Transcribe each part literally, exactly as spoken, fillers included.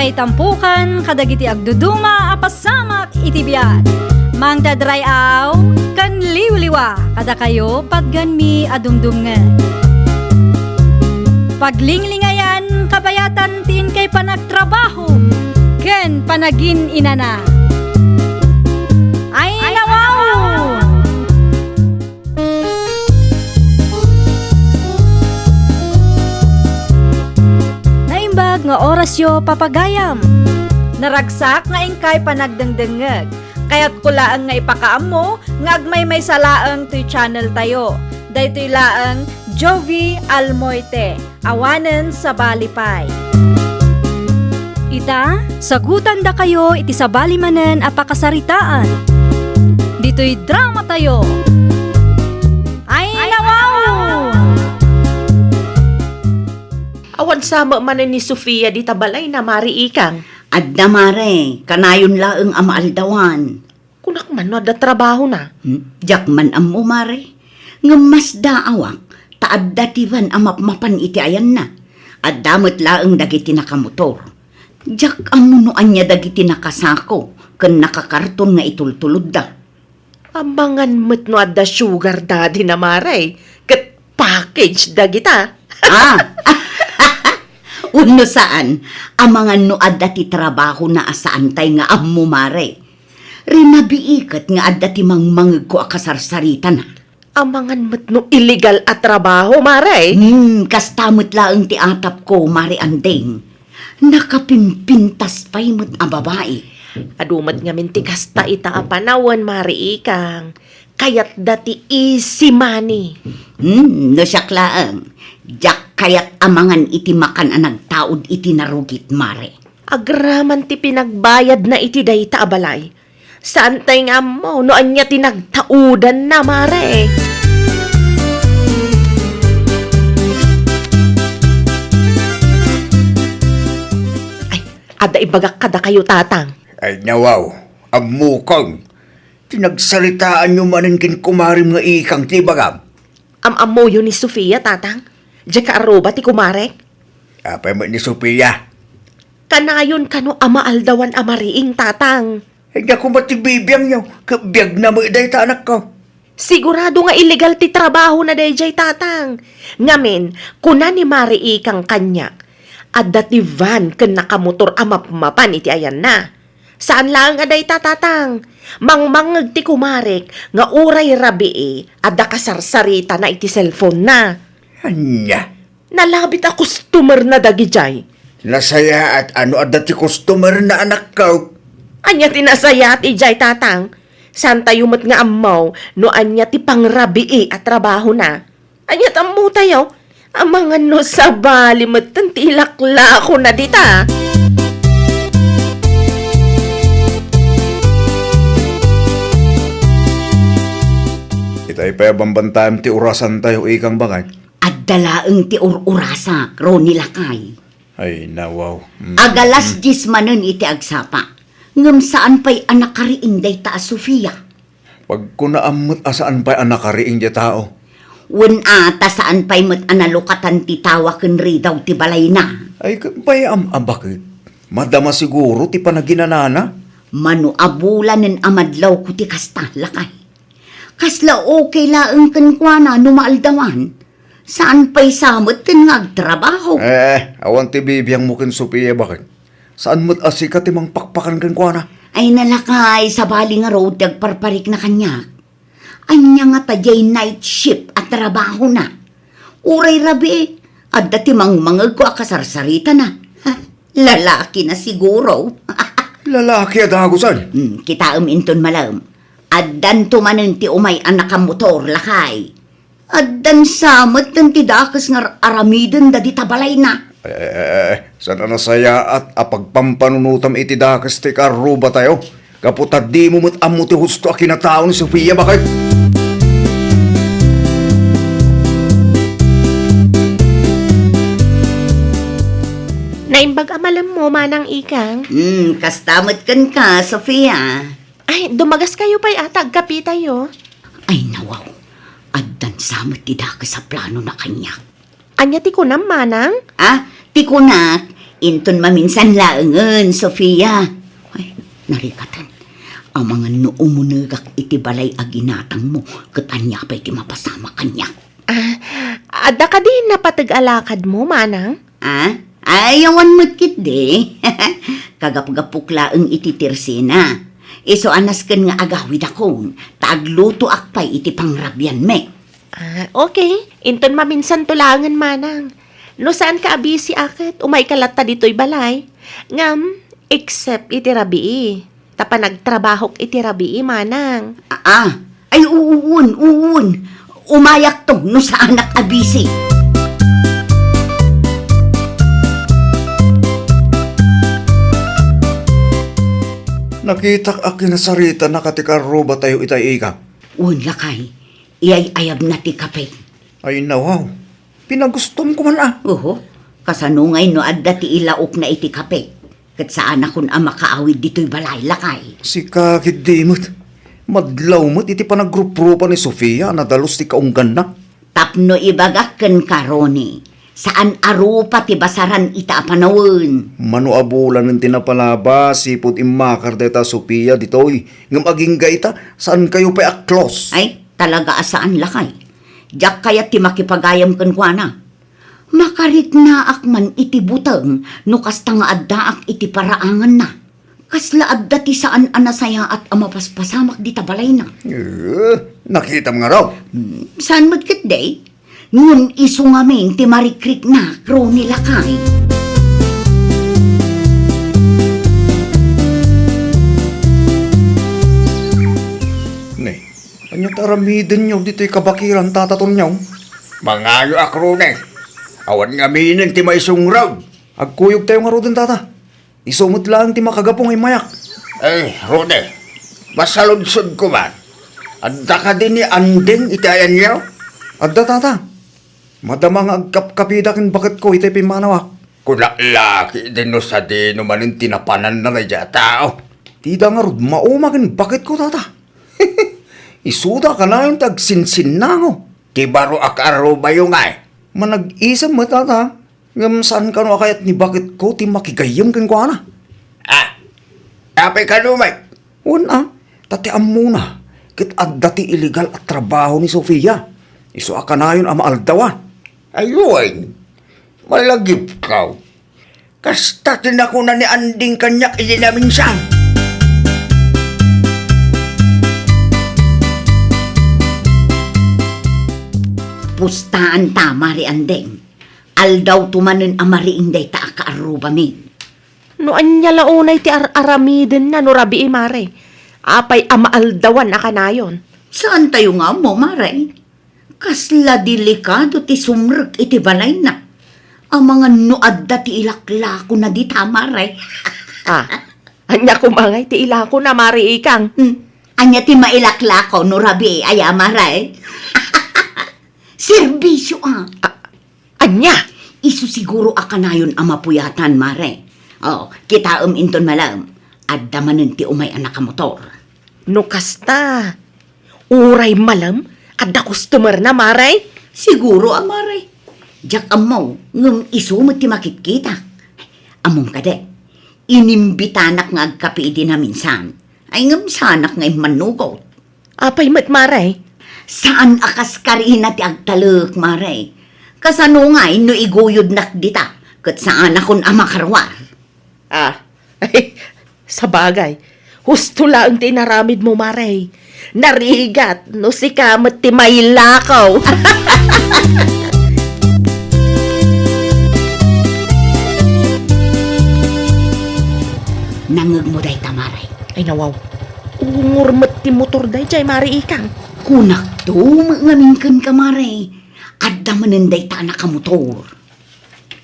Itampukan kadagiti agduduma a pasamak iti biag. Mangted ray-aw ken liwliwa kadakayo patgenmi a dumdumngeg. Paglinglingayan kabayatan ti inkay panagtrabaho ken panagin-inana. Ay, nawaw! Naimbag nga orasyo, papagayam. Naragsak nga inkay panagdengdengngeg. Kayatko laeng nga ipakaammo nga agmaymaysa laeng toy channel tayo. Daytoy laeng Jovi Almoite. Awanen sabali pay. Ita, sagutandakayo iti sabali manen a pakasaritaan. Ditoy drama tayo. Ay, nawaw! Awan sa met manen ni Sofia dita balayna, Mari Ikang. Adda, Mare, kanayon laeng a maaldawan. Kunak man no adda trabahona. Hmm, diak man ammo, Mare. Ngem masdaawak, ta adda ti van a mapmapan iti ayanna. Adda met laeng dagiti nakamotor. Diak ammo no ania dagiti nakasako ken nakakarton nga itultulodda. Amangan met no adda sugar daddy na, Mare, ket package dagita. Ah! Wenno saan, amangan no adda ti trabahona a saantay nga ammo, Mare. Rinabii ket nga adda ti mangmangegko a kasarsaritana. Amangan met no illegal a trabaho, Mare. Hmm, kasta met laeng ti atapko, Mare Anding. Nakapimpintas pay met a babai. Adu met ngamin ti kasta ita a panawen, Mare Ikang. Kayatda ti easy money. Hmm, no siak laeng, diak kayat a mangan iti makan a nagtaud iti narugit, Mare. Agraman ti pinagbayadna iti dayta a balay. Saantay nga ammo no ania ti nagtaudanna, Mare. Ay, adda ibagak kadakayo, Tatang. Ay, nawaw, ammokon. Ti nagsaritaanyo manen ken kumarem nga Ikang ti ibagam. Am-ammoyo ni Sofia, Tatang? Diay kaarruba ti kumarek? Apay met ni Sofia? Kanayon kano a maaldawan a mariing, Tatang. Ay, diak koma ti bibiangyo, ket biagna met dayta, anakko. Sigurado nga illegal ti trabahona daydiay, Tatang. Ngamin, kuna ni Mari Ikang kaniak, adda ti van ken nakamotor a mapmapan iti ayanna. Saan laeng a dayta, Tatang. Mangmangngeg ti kumarek nga uray rabii, adda kasarsaritana iti cellphone-na. Ania? Nalabit a customer-na dagidiay. Nasayaat a no adda ti customer-na, anakko. Ania ti nasayaat idiay, Tatang? Saantayo met nga ammo no ania ti pangrabii a trabahona. Ania ti ammotayo? Amangan no sabali metten ti ilaklakona dita. Itay pay a bambantaem ti orasantayo, Ikang, baket. Adda laeng ti ur-urasak, Ronnie lakay. Ay, nawaw. Mm. Agalas dies manen iti agsapa. Ngem saan pay a nakariing dayta a Sofia. Pagkunaam met a saan pay a nakariing diay tao. Wen a, ta saan pay met a nalukatan ti tawa ken ridaw ti balayna. Ay, ket pay am-, a baket? Madama siguro ti panaginanana. Mano a bulanen a madlawko ti kasta, lakay. Kasla okay laeng kenkuana no maaldawan. Saan pay sa met ken nga agtrabaho. Eh, awan ti bibiangmo ken Sofia, baket? Saan met a sika ti mangpakpakan kenkuana? Ay, nalakay, sabali ngarud ti agparparikna kaniak. Ania ngata diay night shift a trabahona? Uray rabii, adda ti mangmangegko a kasarsaritana. Ha, lalakina siguro. Lalaki a dagusen. Hmm, kitaem inton malem. Addanto manen ti umay a nakamotor, lakay. Addan sa metten ti dakes nga ar-, aramidenda dita balayna. Eh, eh, eh, eh, saan a nasayaat a pagpampanunotam iti dakes ti kaarrubatayo? Gapu ta dimo met ammo ti husto a kinatao ni Sofia, baket? Naimbag a malemmo, Manang Ikang. Hmm, kasta met kenka, Sofia. Ay, dumagaskayo pay ata, agkapitayo. Ay, nawaw. Addan sa met ti dakes a planona kaniak. Ania ti kunam, Manang? Ah, ti kunak, Inton maminsan laengen, Sofia. Ay, narikatan. Amangan no umunegak iti balay a ginatangmo, ket ania pay ti mapasamak kaniak? Ah, adda kadi napateg a lakadmo, manang? Ah? Ay, awan met ketdi. Kagapgapok laeng iti tirsina. Isu a nasken nga agawidakon, ta aglutoak pay iti pangrabianmi. Ah, okay. Inton maminsan to laengen, manang. No saanka a busy a ket, umayka latta ditoy balay. Ngem, except iti rabii. Ta panagtrabahok iti rabii, manang. Ah, ah. Ay, uun, uun. Umayakto no saanak a busy. Nakitak a kinasaritanaka ti karrubatayo itay, Ika. Wen, lakay. Iyay-ayabna ti kape. Ay, nawaw. Pinagustom ko man, a. Oho. Kasano ngay no adda ti ilaokna iti kape? Ket saanakon a makaawid ditoy balay, lakay. Sika ketdi met. Madlaw met iti panagruprupa ni Sofia a nadalus ti kaungganna. Tapno ibagak kenka, Ronnie, saan a rupa ti basaran ita a panawen. Mano a bulanen ti napalabas, sipud immakar dayta a Sofia ditoy. Ngem agingga ita, saankayo pay a close. Ay, talaga a saan, lakay. Diak kayat ti makipagayam kenkuana. Makariknaak man iti buteng no kasta nga addaak iti paraanganna. Kasla adda ti saan a nasayaat a mapaspasamak dita balayna. Eh, nakitam ngarud. Hmm, saan met ketdi? Ngem isu ngamin ti marikriknak, Ronnie, lakay. Ne, ania ti aramidenyo ditoy kabakilan, Tata Tonyo? Mangayoak, Ronnie. Awan ngaminen ti maisungrod. Agkuyogtayo ngaruden, Tata. Isu met laeng ti makagapu nga immayak. Ay, Ronnie, masaludsodko man. Adda kadi ni Anding iti ayanyo? Adda, Tata. Madama nga agkapkapida ken baketko iti pimmanawak. Kunak la ketdin no sadino manen ti napananna daydiay a tao. Dida ngarud, mauma ken baketko, Tata. Isuda kanayon ti agsinsinnango. Ti baro a kaarrubayo ngay? Manag-isem met, Tata. Ngem saan kano a kayat ni baketko ti makigayyem kenkuana. Ah, apay kano met? Wen a, ta ti ammona, ket adda ti illegal a trabaho ni Sofia. Isu a kanayon a maaldawan. Ay, wen, malagipkaw. Kasta ti nakuna ni Anding kaniak idi naminsan. Pustaan ta, Mari Anding. Aldawto manen a mariing dayta a kaarrubami. No ania la unay ti ar-aramidenna no rabii, Mare? Apay a maaldawan a kanayon? Saantayo nga ammo, Mare. Kasla delikado ti sumrek iti balayna. Amangan no adda ti ilaklakona dita, Mare. Ah, ania koma ngay ti ilakona, Mare Ikang? Hmm. Ania ti mailaklako no rabii aya, Mare? Serbisyo, a. Ah, ania? Isu siguro a kanayon a mapuyatan, Mare. Oh, kitaem inton malem. Adda manen ti umay a nakamotor. No kasta, uray malem, adda customer na, Mare? Siguro a, Mare. Diak ammo, ngem isu met ti makitkitak. Ammom kadi, inimbitanak nga agkape idi naminsan. Ay, ngem saanak nga immannugot. Apay met, Mare? Saan a kas karina ti agtalek, Mare. Kasano ngay no iguyodnak dita, ket saanakon a makaruar? Ah, sabagay, husto laeng ti inaramidmo, Mare. Narigat no sika met ti mailakaw. Nangngegmo dayta, Mare? Ay, nawaw. Ungor met ti motor daydiay, Mare Ikang. Kunakto met ngamin kenka, Mare. Adda manen dayta a nakamotor.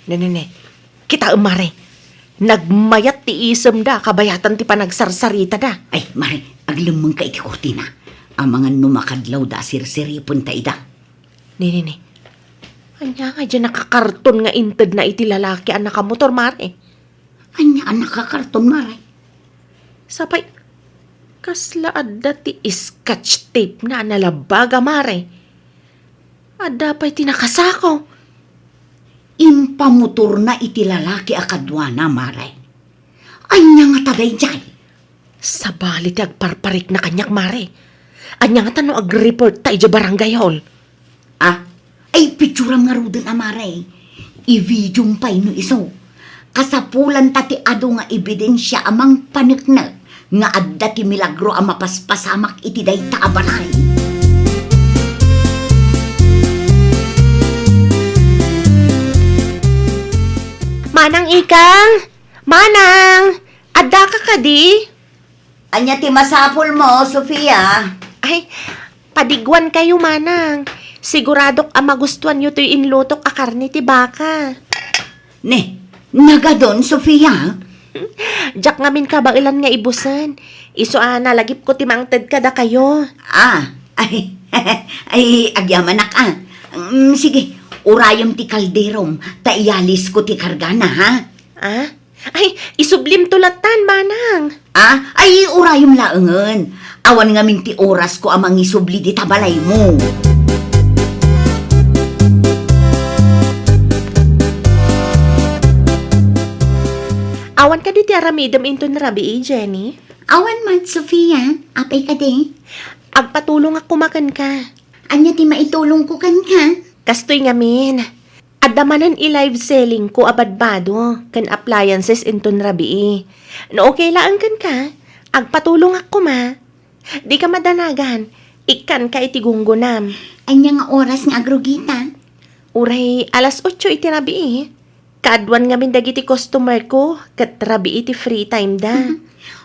Ne, ne, ne. Kitaem, Mare. Nagmayat ti isemda, kabayatan ti panagsarsaritada. Ay, Mare, aglemmengka iti kurtina. Amangan no makadlawda a sirsiripenta ida. Ne, ne, ne. Ania nga diay nakakarton nga intedna iti lalaki a nakamotor, Mare? Ania a nakakarton, Mare? Sapay, kasla adda ti scotch tape na a nalabbaga, Mare. Adda pay ti nakasako. Impamotorna iti lalaki a kaduana, mare. Ania ngata daydiay? Sabali ti agparparikna kaniak, mare. Ania ngata no agreportta idiay barangay hall? Ah, ay, picturam ngaruden a, mare. I-videom pay no isu. Kasapulanta ti adu nga ebidensia a mangpaneknek nga adda ti milagro a mapaspasamak iti dayta a balay. Manang Ikang! Manang! Addaka kadi? Ania ti masapulmo, Sofia? Ay, padiguankayo, Manang. Siguradok a magustuanyo toy inlutok a karne ti baka. Ne, nagadon, Sofia? Diak ngamin kabaelan nga ibusen. Isu a nalagipko ti mangted kadakayo. Ah, ay, ay, agyamanak, ah. Mm, sige, urayem ti kalderom, ta iyalisko ti kargana, ha? Ah? Ay, isublimto lattan, Manang. Ah, ay, urayem laengen. Awan ngamin ti orasko a mangisubli dita balaymo. Awan kadi ti aramidem inton rabii, Jenny? Awan met, Sofia. Apay kadi? Agpatulongak koma kenka. Ania ti maitulongko kenka? Kastoy ngamin. Adda manen i-live sellingko a badbado ken appliances inton rabii. No okay laeng kenka, agpatulongak koma. Dika madanagan, ikkanka iti gunggonam. Ania nga oras nga agrugita? Uray alas otso iti rabii. Kaaduan ngamin dagiti customerko ket rabii ti free time da.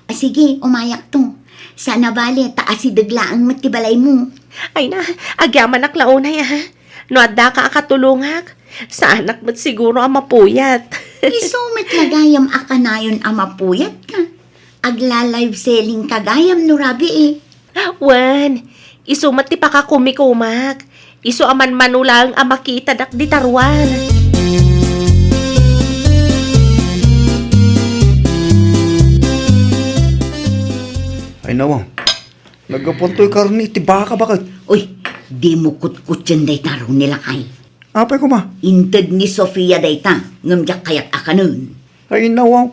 Ah, sige, umayakto. Saan a bale, ta asideg laeng met ti balaymo. Ay na, agyamanak la unay, a. No addaka a katulongak, saanak met siguro a mapuyat. Isu met la gayam a kanayon a mapuyatka. Agla-live sellingka gayam no rabii. Wen, isu met ti pakakumikumak. Isu a manmano laeng a makitadak dita ruar. Ay, nawa. Naggapuan toy karne iti baka, baket. Uy, dimo kutkutten dayta, Ronnie, lakay. Apay koma? Inted ni Sofia dayta, ngem diak kayat a kanen. Ay, nawa.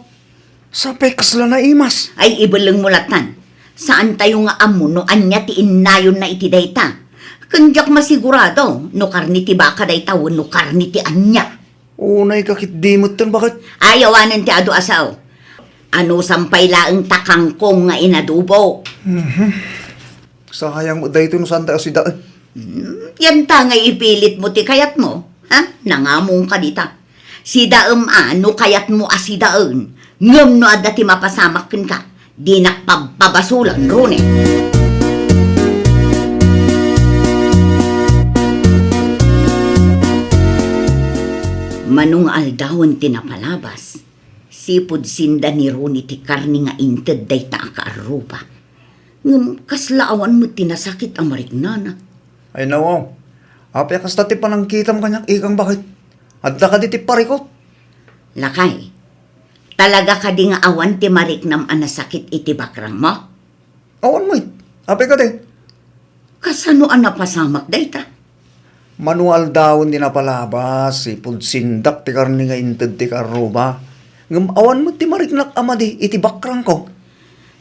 Sapay kasla naimas. Ay, ibellengmo lattan. Saantayo nga ammo no ania ti innayonna iti dayta. Ken diak masigurado no karne ti baka dayta wenno karne ti ania. Unay ka ket di metten, baket? Ay, awanen ti adu a sao. Anusam pay laeng ta kangkong nga inadubo. Mhm. Sayang met daytoy no saanta a sidaen. Hmm, yanta nga ipilitmo ti kayatmo, ha? Nangamongka dita. Sidaem a no kayatmo a sidaen, ngem no adda ti mapasamak kenka, dinak pabpabasolen, Ronnie. Mano nga aldawen ti napalabas, sipud sinda ni Ronnie ti karne nga inted dayta a kaarruba. Ngem kasla awan met ti nasakit a mariknana. Ay, nawaw. Apay a kasta ti panangkitam kaniak, ikang, baket? Adda kadi ti parikut? Lakay, talaga kadi nga awan ti mariknam a nasakit iti bakrangmo? Awan met. Apay kadi? Kasano a napasamak dayta? Mano aldawen ti napalabas, sipud sindak ti karne nga inted ti kaarruba. Ngem awan met ti mariknak a madi iti bakrangko.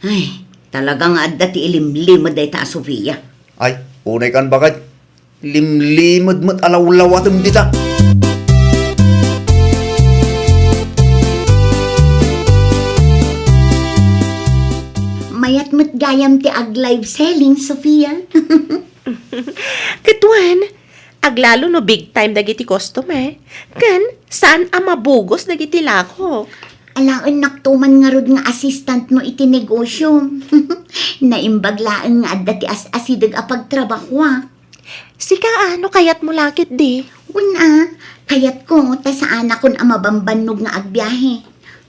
Ay, talaga nga adda ti ilimlimed dayta a Sofia. Ay, unay kan, baket. Limlimed met a lawlawatem dita. Mayat met gayam ti ag-live selling, Sofia. Ket wen, aglalo no big time dagiti customer, ken saan a mabugos dagiti lakok. Alaennakto man ngarud nga assistant mo iti negosyo. Naimbag laeng nga adda ti as-asideg a pagtrabahoak. Sika a, no kayatmo la ketdi? Wen a, kayatko ta saanakon a mabambannog nga agbiahe.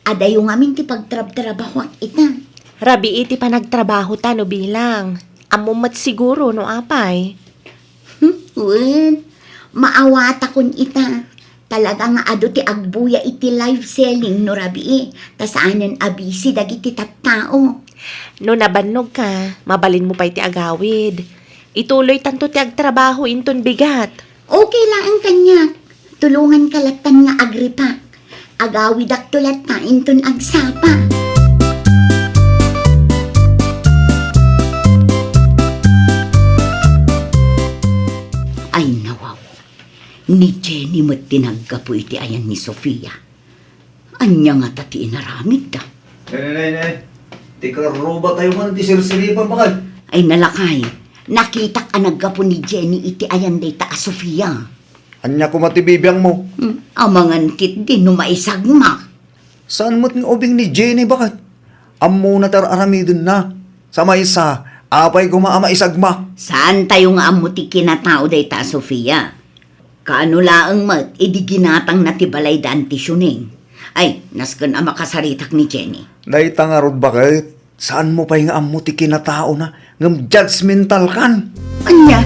Adayo ngamin ti pagtrabtrabahoak ita. Rabii ti panagtrabahota no bilang. Ammom met siguro no apay. Hmm, wen, maawatakon ita. Talaga nga adu ti agbuya iti live selling no rabii, ta saanen a busy dagiti tattao. No nabannogka, mabalinmo pay ti agawid. Ituloytanto ti agtrabaho inton bigat. Okay laeng kaniak. Tulonganka lattan nga agripak. Agawidakto latta inton agsapa. Ay, nawaw. Ni Jenny met ti naggapu iti ayan ni Sofia. Ania ngata ti inaramidda? Nay, nay, nay, nay. Ti karruba tayo man ti sirsiripan, bakay. Ay, nalakay. Nakitak a naggapu ni Jenny iti ayan dayta a Sofia. Ania koma ti bibiangmo? Hmm, amangan ketdi no maisagmak. Saan met nga ubing ni Jenny, bakay? Ammona ti ar-aramidenna. Sa maysa, apay koma a maisagmak? Saan tayo nga ammo ti kinatao dayta a Sofia? Kaano laeng met idi ginatangna ti balay da Auntie Sioneng? Ay, nasken a makasaritak ni Jenny. Dayta ngarud, baket, saanmo pay nga ammo ti kinataona, ngem judgmentalkan. Ania?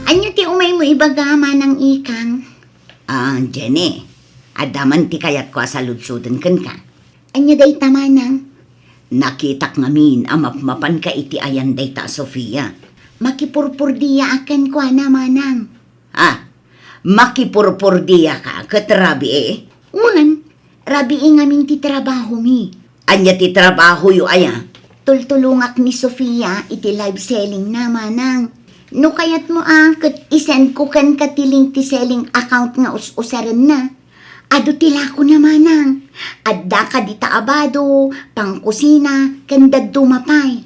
Ania ti umaymo ibaga, Manang Ikang? Ah, Jenny, adda man ti kayatko a saludsoden kenka. Ania dayta, Manang? Nakitak ngamin a mapmapanka iti ayan dayta a Sofia. Makipurpurdiaak kenkuana, Manang. Ah, makipurpurdiaka ket rabii? Wen, rabii ngamin ti trabahomi. Ania ti trabahoyo aya? Tultulongak ni Sofia iti live selling na, Manang. No kayatmo a ket isendko kenka ti link ti selling account nga us-usarenna. Adu ti lakona, Manang. Adda kadi ta abado, pangkusina, ken dadduma pay.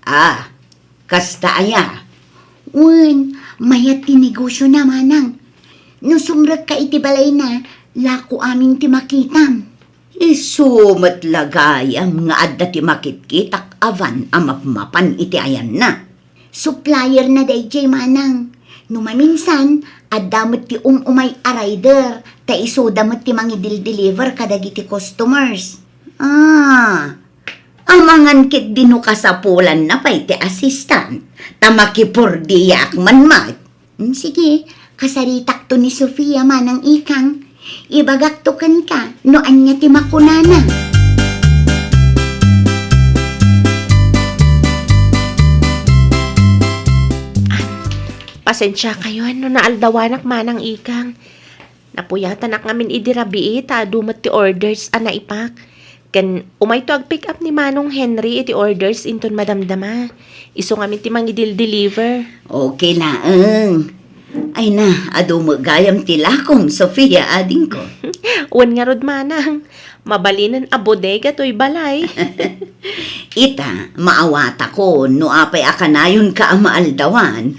Ah, kasta aya? Wen, mayat ti negosio na, Manang. No sumrekka iti balayna, lako amin ti makitam. Isu met la gayam nga adda ti makitkitak a van a mapmapan iti ayanna. Supplier na dayjay, Manang. No maminsan, adda met ti um-umay a rider, ta isuda met ti mangidildeliver kadagiti customers. Ah, amangan ketdi no kasapulanna pay ti assistant, ta makipurdiak man met. Mm, sige, kasaritakto ni Sofia, Manang Ikang. Ibagakto kenka no ania ti makunana. Pasensiakayon no naaldawanak, Manang Ikang. Napuyatanak ngamin idi rabii ta adu met ti orders a naipak. Ken umayto agpick up ni Manong Henry iti orders inton madamdama. Isu ngamin ti mangidildeliver. Okay laeng. Ay na, adu met gayam ti lakom, Sofia, adingko. Wen ngarud, Manang. Mabalinen a bodega toy balay. Ita, maawatakon no apay a kanayonka a maaldawan.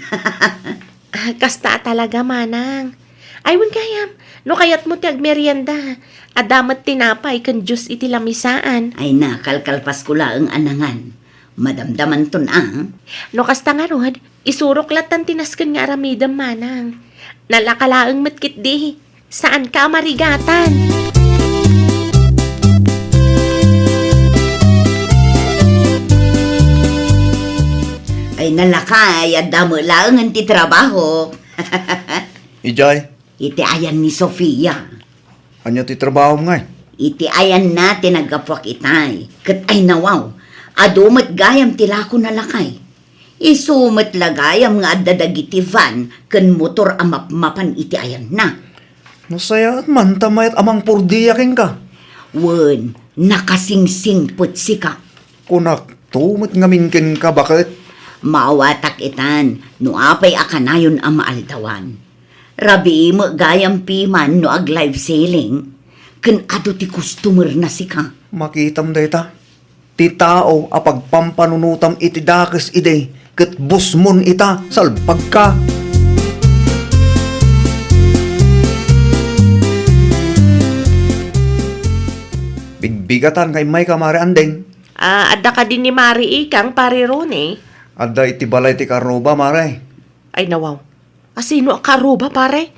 Ah, kasta a talaga, Manang. Ay, wen gayam, no kayatmo ti agmerienda, adda met tinapay ken juice iti lamisaan. Ay na, kalkalpasko laeng a nangan. Madamdamanton a. No kasta ngarud, isurok lattan ti nasken nga aramidem, Manang. Nalaka laeng met ketdi. Saanka a marigatan. Ay, nalakay, adda met laengen ti trabaho. Idiay? Iti ayan ni Sofia. Ania ti trabahom ngay? Iti ayanna ti naggapuak itay. Ket ay nawaw, adu met gayam ti lakona, lakay. Isu met la gayam nga adda dagiti van ken motor a mapmapan iti ayanna. Nasayaat man ta mayat a mangpurdia kenka. Wen, nakasingsingpet sika. Kunakto met ngamin kenka, baket. Maawatak itan no apay a kanayon a maaldawan. Rabii met gayam piman no ag-live selling ken adu ti customer na sika. Makitam dayta. Ti tao a pagpampanunotam iti dakes idi ket busmon ita, salbagka. Bigbigatan nga immayka, Mare Andeng. Ah, adda kadi ni Mare Ikang, Pare Ronnie? Adda iti balay ti karruba, Mare. Ay, nawaw. Asino a karruba, pare?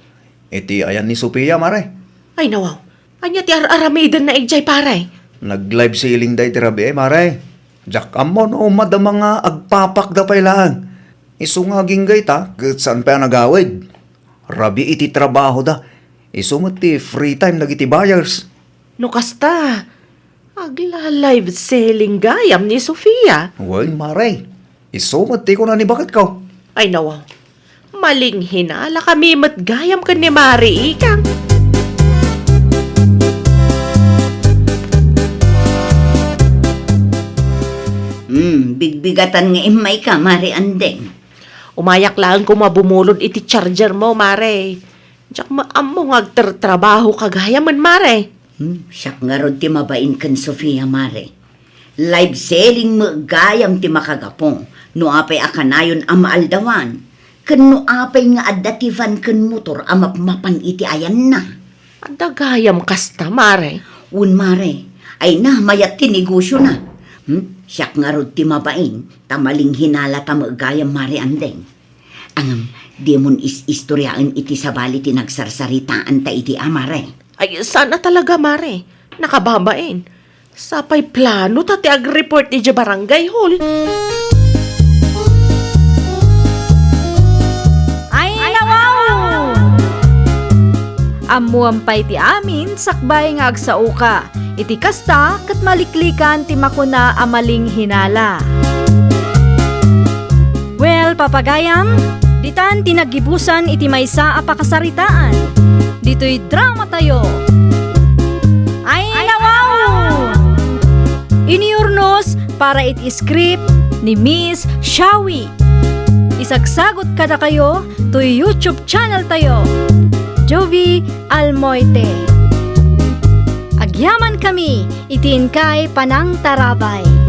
Iti ayan ni Sofia, Mare. Ay, nawaw. Ania ti ar-aramidenna idiay, pare? Nag-live selling da iti rabii, Mare. Diak ammo no madama nga agpapakda pay laeng. Isu nga agingga ita, ket saan pay a nagawid. Rabii iti trabahoda. Isu met ti free time dagiti buyers. No kasta, agla-live selling gayam ni Sofia. Wen, Mare. Isu met ti kuna ni baketko. Ay, nawaw. Malinghinala kami met gayam ken ni Mare Ikang. Hmm, bigbigatan nga immayka, Mare Andeng. Umayak laeng koma bumulod iti charger mo, Mare. Diak met ammo nga agtertrabahoka gayamen, Mare. Hmm, siak ngarud ti mabain ken Sofia, Mare. Live selling met gayam ti makagapu no apay a kanayon a maaldawan, ken no apay nga adda ti van ken motor a mapmapan iti ayanna. Adda gayam kasta, Mare. Wen, Mare. Ay na, mayat ti negosiona. Hmm? Siak ngarud ti mabain, ta malinghinalata met gayam, Mare Andeng. Ngem, dimon is-istoriaen iti sabali ti nagsarsaritaanta idi a, Mare. Ay, saan a talaga, Mare. Nakababain. Sapay planota ti agreport idiay barangay hall. Ay, nawaw! Ammoam pay ti amin sakbay nga agsaoka. Iti kasta, ket maliklikan ti makuna a malinghinala. Well, papagayam, ditan ti naggibusan iti maysa a pakasaritaan. Ditoy dramatayo. Ay, nawaw! Iniurnos para iti script ni Miss Shawi. Isagsagot kadakayo toy YouTube channel tayo, Jovie Almoite. Agyaman kami iti inkay panangtarabay.